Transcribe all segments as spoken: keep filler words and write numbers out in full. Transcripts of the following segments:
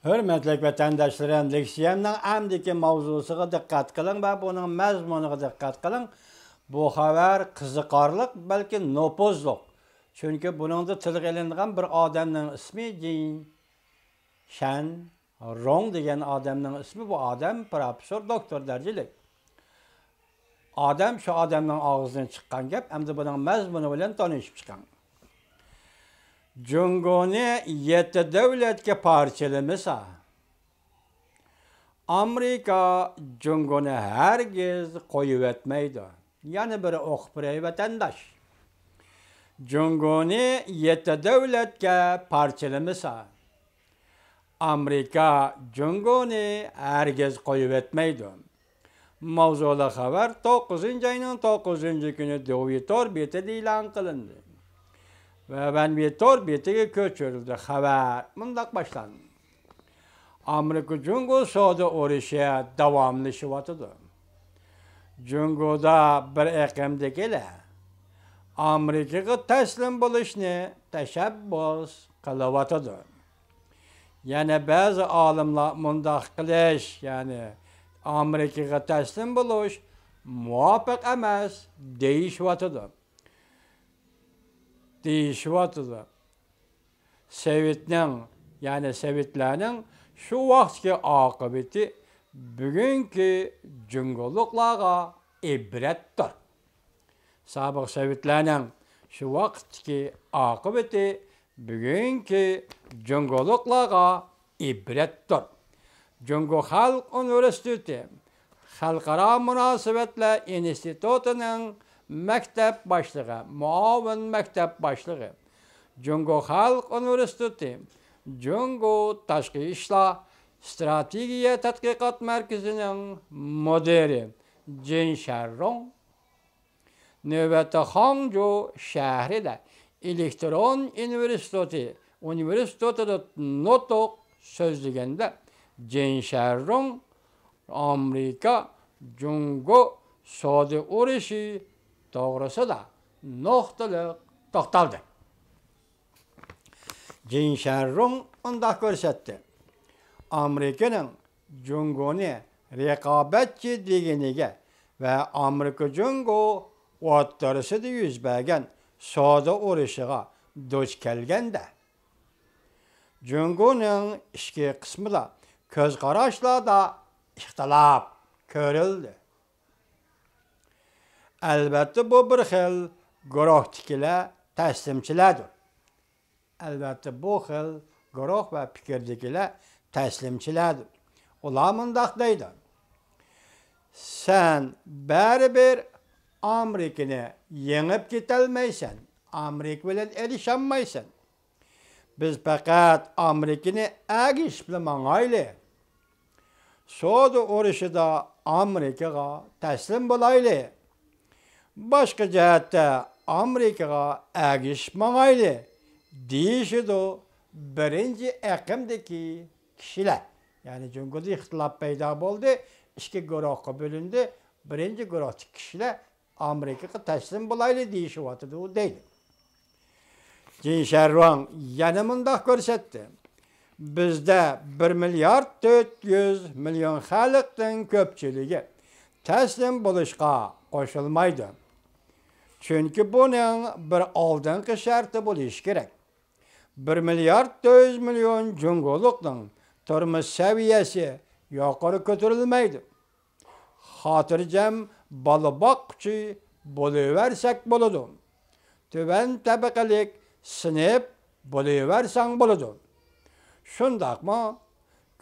ھۆرمەتلىك ۋەتەنداشلىرىم، لېكسىيەمنىڭ ئەمدىكى ماۋزۇسىغا دىققەت قىلىڭ ۋە بۇنىڭ مەزمۇنىغا دىققەت قىلىڭ. بۇ خەۋەر قىزىقارلىق، بەلكى نوپۇزلۇق. چۈنكى بۇنىڭدا تىلغا ئېلىنغان بىر ئادەمنىڭ ئىسمى جىن شەن روڭ دېگەن ئادەمنىڭ ئىسمى، بۇ ئادەم پروفېسسور، دوكتور دەرىجىلىك. ئادەم، شۇ ئادەمنىڭ ئاغزىدىن چىققان گەپ، ئەمدى بۇنىڭ مەزمۇنى بىلەن تونۇشۇپ چىقىڭ. جۇڭگونى يەتتە دۆلەتكە پارچىلىمىسا، ئامېرىكا جۇڭگونى ھەرگىز قويۇۋەتمەيدۇ. يەنە بىر ئوقۇپ بېرەي، ۋەتەنداش. جۇڭگونى يەتتە دۆلەتكە پارچىلىمىسا، ئامېرىكا جۇڭگونى ھەرگىز قويۇۋەتمەيدۇ. ماۋزۇلۇق خەۋەر توققۇزىنچى ئاينىڭ توققۇزىنچى كۈنى دېۋيى تور بېتىدە ئېلان قىلىندى ۋە ۋەنۋى تور بېتىگە كۆچۈرۈلدى. خەۋەر مۇنداق باشلاندى. ئامېرىكا جۇڭگو سودا ئۇرۇشى داۋاملىشىۋاتىدۇ. جۇڭگودا بىر ئېقىمدىكىلەر ئامېرىكىغا تەسلىم بولۇشنى تەشەببۇس قىلىۋاتىدۇ. يەنە بەزى ئالىملار مۇنداق قىلىش، يەنى ئامېرىكىغا تەسلىم بولۇش مۇۋاپىق ئەمەس دېيىشىۋاتىدۇ. دېيىشىۋاتىدۇ. سوۋېتنىڭ، يەنى سوۋېتلارنىڭ شۇ ۋاقىتتىكى ئاقىۋىتى بۈگۈنكى جۇڭگولۇقلارغا ئىبرەتتۇر. سابىق سوۋېتلارنىڭ شۇ ۋاقىتتىكى ئاقىۋىتى بۈگۈنكى جۇڭگولۇقلارغا ئىبرەتتۇر. جۇڭگو خەلق ئۇنىۋېرسىتېتى خەلقئارا مۇناسىۋەتلەر ئىنستىتۇتىنىڭ مەكتەپ باشلىقى، مۇئاۋىن مەكتەپ باشلىقى، جۇڭگو خەلق ئۇنىۋېرسىتېتى جۇڭگو تاشقى ئىشلار ستراتېگىيە تەتقىقات مەركىزىنىڭ مۇدىرى جىن شەنرۇڭ نۆۋەتتە خاڭجۇ شەھىرىدە ئېلېكترون ئۇنىۋېرسىتېتى، ئۇنىۋېرسىتېتىدا نۇتۇق سۆزلىگەندە، جىن شەنرۇڭ ئامېرىكا جۇڭگو سودا ئۇرۇشى توغرىسىدا نۇقتىلىق توختالدى. جىن شەنرۇڭ مۇنداق كۆرسەتتى: ئامېرىكىنىڭ جۇڭگونى رىقابەتچى دېگىنىگە ۋە ئامېرىكا جۇڭگو ئوتتۇرىسىدا يۈز بەرگەن سودا ئۇرۇشىغا دۇچ كەلگەندە، جۇڭگونىڭ ئىچكى قىسمىدا كۆز قاراشلاردا ئىختىلاپ كۆرۈلدى. ئەلۋەتتە، بۇ بىر خىل گۇرۇھتىكىلەر تەسلىمچىلەردۇر. ئەلۋەتتە، بۇ خىل گۇرۇھ ۋە پىكىردىكىلەر تەسلىمچىلەردۇر. ئۇلار مۇنداق دەيدۇ: سەن بەرىبىر ئامېرىكىنى يېڭىپ كېتەلمەيسەن، ئامېرىكا بىلەن ئېلىشالمايسەن. بىز پەقەت ئامېرىكىنى ئەگىشىپلا ماڭايلى. سودا ئۇرۇشىدا ئامېرىكىغا تەسلىم بولايلى. باشقا جەھەتتە ئامېرىكىغا ئەگىشىپ ماڭايلى، دېيىشىدۇ بىرىنچى ئېقىمدىكى كىشىلەر. يەنى جۇڭگودا ئىختىلاپ پەيدا بولدى، ئىككى گۇرۇھقا بۆلۈندى. بىرىنچى گۇرۇھتىكى كىشىلەر ئامېرىكىغا تەسلىم بولايلى دېيىشىۋاتىدۇ، دەيدۇ. جىن شەنرۇڭ يەنە مۇنداق كۆرسەتتى: بىزدە بىر مىليارد تۆت يۈز مىليون خەلقنىڭ كۆپچىلىكى تەسلىم بولۇشقا قوشۇلمايدۇ. چۈنكى بۇنىڭ بىر ئالدىنقى شەرتى بولۇشى كېرەك. بىر مىليارد تۆت يۈز مىليون جۇڭگولۇقنىڭ تۇرمۇش سەۋىيەسى يۇقىرى كۆتۈرۈلمەيدۇ. خاتىرجەم بالا باققۇچى بولۇۋەرسەك بولىدۇ. تۆۋەن تەبىقىلىك سىنىپ بولۇۋەرسەڭ بولىدۇ. شۇنداقمۇ؟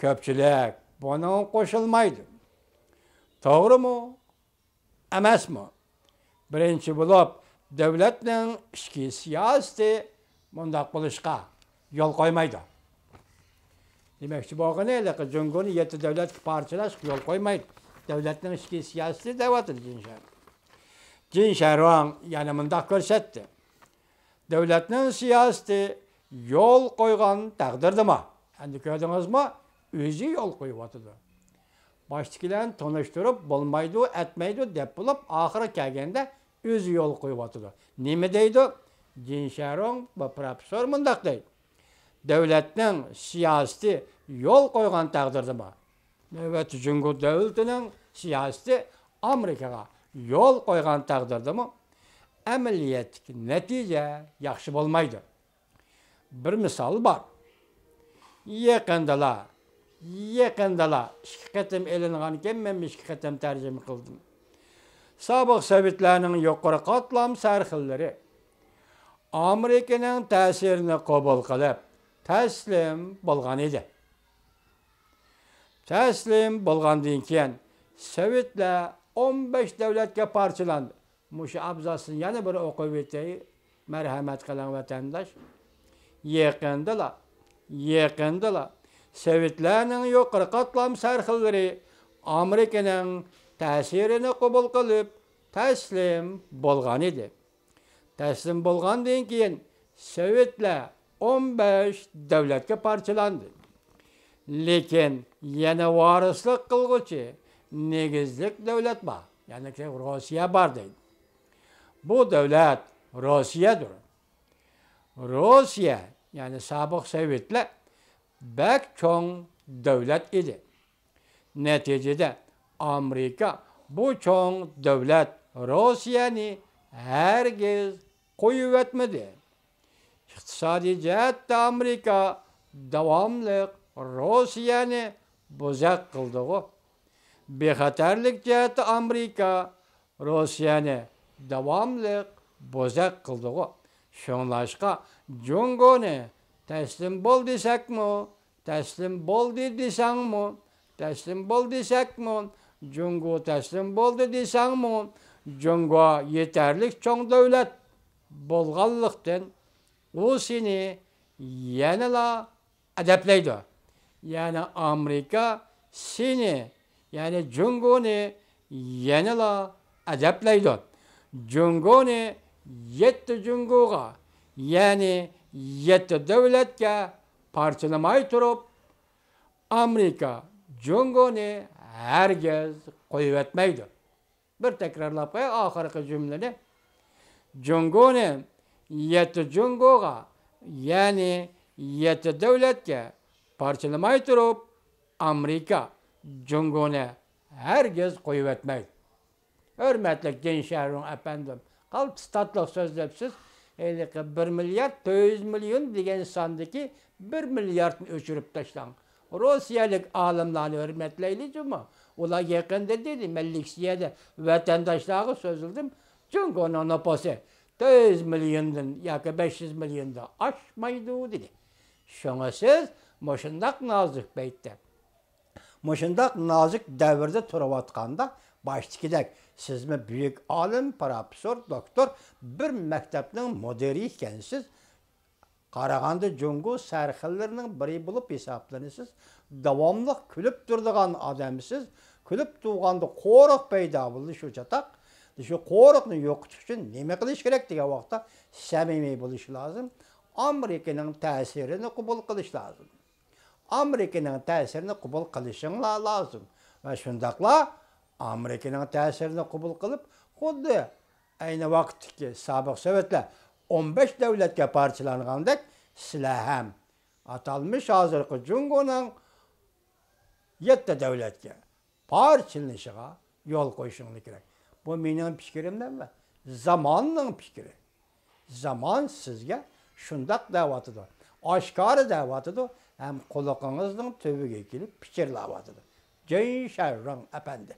كۆپچىلىك بۇنىڭغا قوشۇلمايدۇ. توغرىمۇ؟ ئەمەسمۇ؟ بىرىنچى بولۇپ، دۆلەتنىڭ ئىچكى سىياسىتى مۇنداق بولۇشقا يول قويمايدۇ. دېمەكچى بولغىنى، ھېلىقى جۇڭگونى يەتتە دۆلەتكە پارچىلاشقا يول قويمايدۇ. دۆلەتنىڭ ئىچكى سىياسىتى دەۋاتىدۇ جىن شەن. جىن شەنرۇڭ يەنە مۇنداق كۆرسەتتى: دۆلەتنىڭ سىياسىتى يول قويغان تەقدىردىمۇ، ئەمدى كۆردىڭىزمۇ، ئۆزى يول قويۇۋاتىدۇ. باشتىكىلەرنى تونۇشتۇرۇپ، بولمايدۇ، ئەتمەيدۇ دەپ بولۇپ، ئاخىرى كەلگەندە ئۆزى يول قويۇۋاتىدۇ. نېمە دەيدۇ؟ جىن شەنرۇڭ، بۇ پروفېسسور مۇنداق دەيدۇ: دۆلەتنىڭ سىياسىتى يول قويغان تەقدىردىمۇ، نۆۋەتتە جۇڭگو دۆلىتىنىڭ سىياسىتى ئامېرىكىغا يول قويغان تەقدىردىمۇ، ئەمەلىيەتتىكى نەتىجە ياخشى بولمايدۇ. بىر مىسال بار. يېقىندىلا، يېقىندىلا ئىككى قېتىم ئېلىنغانكەن، مەن ئىككى قېتىم تەرجىمە قىلدىم. سابىق سوۋېتلارنىڭ يۇقىرى قاتلام سەرخىللىرى ئامېرىكىنىڭ تەسىرىنى قوبۇل قىلىپ، تەسلىم بولغان ئىدى. تەسلىم بولغاندىن كېيىن، سوۋېتلار ئون بەش دۆلەتكە پارچىلاندى. مۇشۇ ئابزاسنى يەنە بىر ئوقۇۋېتەي، مەرھەمەت قىلىڭ، ۋەتەنداش. يېقىندىلا، يېقىندىلا سوۋېتلارنىڭ يۇقىرى قاتلام سەرخىللىرى ئامېرىكىنىڭ تەسىرىنى قوبۇل قىلىپ، تەسلىم بولغان ئىدى. تەسلىم بولغاندىن كېيىن، سوۋېتلار ئون بەش دۆلەتكە پارچىلاندى. لېكىن يەنە ۋارىسلىق قىلغۇچى نېگىزلىك دۆلەت بار، يەنى روسىيە بار دەيدۇ. بۇ دۆلەت روسىيەدۇر. روسىيە، يەنى سابىق سوۋېتلار بەك چوڭ دۆلەت ئىدى. نەتىجىدە، ئامېرىكا بۇ چوڭ دۆلەت روسىيەنى ھەرگىز قويۇۋەتمىدى. ئىقتىسادىي جەھەتتە ئامېرىكا داۋاملىق روسىيەنى بوزەك قىلدىغۇ. بىخەتەرلىك جەھەتتە ئامېرىكا روسىيەنى داۋاملىق بوزەك قىلدىغۇ. شۇڭلاشقا، جۇڭگونى تەسلىم بول دېسەكمۇ، تەسلىم بولدى دېسەڭمۇ، تەسلىم بول دېسەكمۇ، جۇڭگو تەسلىم بولدى دېسەڭمۇ، جۇڭگو يېتەرلىك چوڭ دۆلەت بولغانلىقتىن، ئۇ سېنى يەنىلا ئەدەپلەيدۇ. يەنى ئامېرىكا سېنى، يەنى جۇڭگونى يەنىلا ئەدەپلەيدۇ. جۇڭگونى يەتتە جۇڭگوغا، يەنى يەتتە دۆلەتكە پارچىلىماي تۇرۇپ، ئامېرىكا جۇڭگونى ھەرگىز قويۇۋەتمەيدۇ. بىر تەكرارلاپ قوياي ئاخىرقى جۈملىنى. جۇڭگونى يەتتە جۇڭگوغا، يەنى يەتتە دۆلەتكە پارچىلىماي تۇرۇپ، ئامېرىكا جۇڭگونى ھەرگىز قويۇۋەتمەيدۇ. ھۆرمەتلىك دىن شەھرۇڭ ئەپەندىم، قالتىس تاتلىق سۆزلەپسىز. ھېلىقى بىر مىليارد تۆت يۈز مىليون دېگەن ساندىكى بىر مىلياردنى ئۆچۈرۈپ تاشلاڭ. روسىيەلىك ئالىملارنى ھۆرمەتلەيلى جۇمۇ. ئۇلار يېقىندا دېدى، مەن لېكسىيەدە ۋەتەنداشلارغا سۆزلىدىم، جۇڭگونىڭ نوپۇسى تۆت يۈز مىليوندىن ياكى بەش يۈز مىليوندىن ئاشمايدۇ دېدى. شۇڭا سىز مۇشۇنداق نازۇك پەيتتە، مۇشۇنداق نازۇك دەۋردە تۇرۇۋاتقاندا، باشتىكىدەك سىزمۇ بۈيۈك ئالىم، پروفېسسور، دوكتور، بىر مەكتەپنىڭ مۇدىرى ئىكەنسىز. قارىغاندا جۇڭگو سەرخىللىرىنىڭ بىرى بولۇپ ھېسابلىنىسىز. داۋاملىق كۈلۈپ تۇرىدىغان ئادەمسىز. كۈلۈپ تۇرغاندا قورۇق پەيدا بولىدۇ شۇ چاتاق. شۇ قورۇقنى يوقىتىش ئۈچۈن نېمە قىلىش كېرەك دېگەن ۋاقىتتا سەمىمىي بولۇش لازىم. ئامېرىكىنىڭ تەسىرىنى قوبۇل قىلىش لازىم. ئامېرىكىنىڭ تەسىرىنى قوبۇل قىلىشىڭلار لازىم. ۋە شۇنداقلا ئامېرىكىنىڭ تەسىرىنى قوبۇل قىلىپ، خۇددى ئەينى ۋاقىتتىكى سابىق سوۋېتلار ئون بەش دۆلەتكە پارچىلانغاندەك، سىلەر ھەم ئاتالمىش ھازىرقى جۇڭگونىڭ يەتتە دۆلەتكە پارچىلىنىشىغا يول قويۇشۇڭلار كېرەك. بۇ مېنىڭ پىكرىم ئەمەس، زاماننىڭ پىكرى. زامان سىزگە شۇنداق دەۋاتىدۇ، ئاشكارا دەۋاتىدۇ ھەم قۇلىقىڭىزنىڭ تۈۋىگە كېلىپ پىچىرلاۋاتىدۇ. جېن شەررىڭ ئەپەندى.